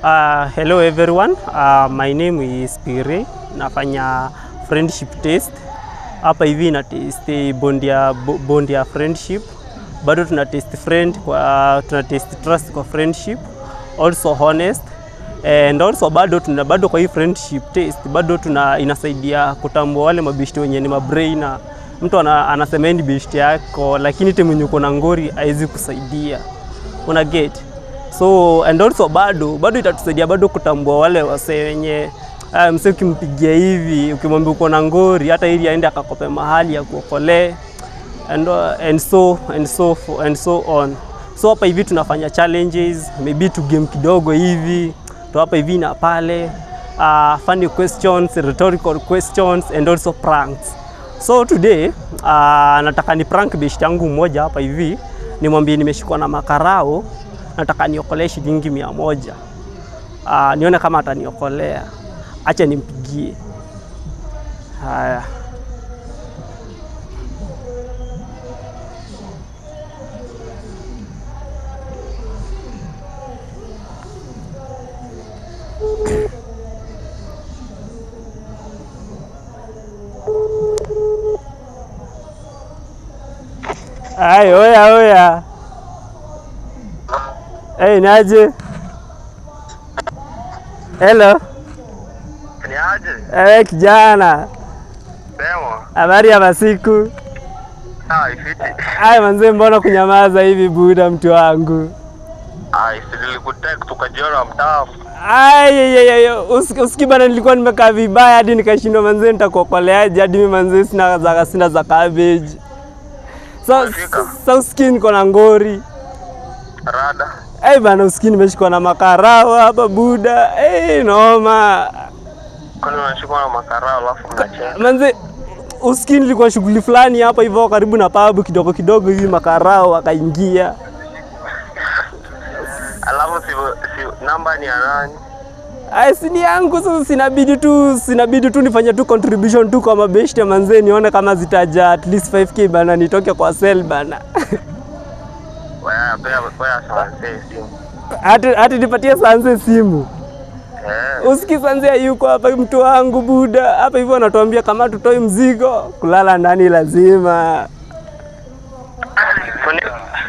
Hello everyone. My name is Pire. Nafanya friendship test. Hapa hivi na test bond ya friendship. Bado tuna test friend kwa, tuna test trust kwa friendship, also honest, and also bado tuna bado kwa hii friendship test bado tuna inasaidia kutambua wale mabishti wenye ni mabrainer. Mtu anasema ni bishti yako lakini time mwenye uko na ngori haizi kusaidia. Una get? So and also bado itatusaidia bado kutambua wale wase wenye mse ukimpigia hivi ukimwambia uko na ngori hata ili aende akakope mahali ya kuokolee and so on. So hapa hivi tunafanya challenges, maybe tu game kidogo hivi, tu hapa hivi na pale, funny questions, rhetorical questions and also pranks. So today nataka ni prank best yangu mmoja hapa hivi, nimwambie nimeshikwa na makarao, nataka niokolee shilingi 100. Nione kama ataniokolea. Acha nimpigie. Haya. Ay, oya oya. Hey, niaje? Hello. Niaje? Eh, kijana. Sema. Habari ya masiku? Ah, ifiti. Ay, manze mbona kunyamaza hivi buda mtu wangu? Ay, si nilikuteka tukajiona mtafu. Ay, ay, ay, usiki bana nilikuwa nimekaa vibaya hadi nikashindwa manze nitakuokoleaje hadi mimi manze sina za cabbage. So skin niko na ngori. Rada. Eh bana usikini nimeshikwa na makarao hapa buda. Eh noma. Kwani unashikwa na makarao alafu unacheka? Manze usikini nilikuwa shughuli fulani hapa hivyo karibu na pub kidogo kidogo hivi makarao wakaingia. Alafu si namba ni ya nani? Ai si ni yangu sasa sinabidi tu nifanye tu contribution tu kwa mabeshte manze nione kama zitaja at least 5k bana nitoke kwa sell bana. Wewe pea Sanse simu. Hati nipatie Sanse simu. Usiki Sanse yuko hapa mtu wangu buda. Hapa hivyo anatuambia kama tutoi mzigo kulala ndani lazima.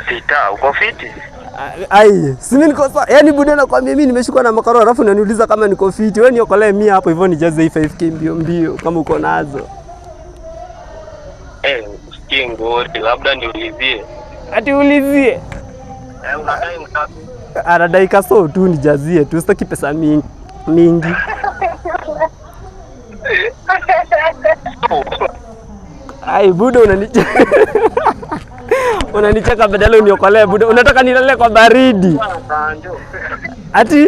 Sita uko fiti? Ai, si mimi niko sawa. Yaani buda nakwambia mimi nimeshikwa na makaro alafu unaniuliza kama niko fiti. Wewe niokolee 100 hapo hivyo nijaze hii 5k mbio mbio kama uko nazo. Eh, usikie ngori labda niulizie. Ati ulizie. Eh, unadai ngapi? Anadai kaso tu nijazie tu, sitaki pesa mingi. Ai buda unanicheka. Unanicheka badala uniokolee buda. Unataka nilale kwa baridi. Ati?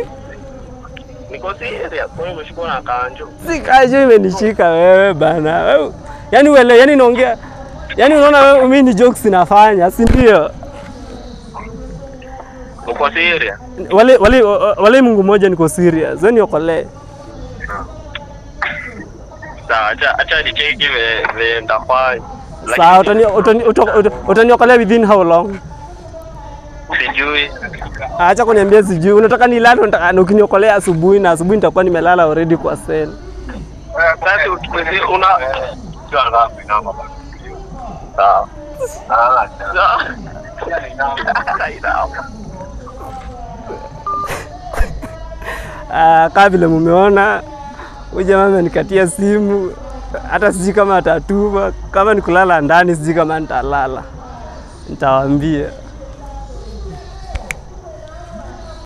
Niko serious, kwa nini umeshikwa na kanjo? Si kanjo imenishika wewe bana. Yaani wewe, yaani naongea. Yaani unaona wewe mimi ni jokes nafanya, si ndio? Uko serious? Wale Mungu mmoja niko serious. Wewe niokolee. Sawa, acha nicheki vile ndafanya. Sawa, utaniokolea within how long? Sijui. Acha kuniambia sijui. Unataka nilale, unataka ukiniokolea asubuhi na asubuhi nitakuwa nimelala already kwa cell. Sasa una sawa. Kama vile mumeona huyu jamaa amenikatia simu. Hata sijui kama atatuma, kama nikulala ndani sijui kama nitalala. Nitawaambia.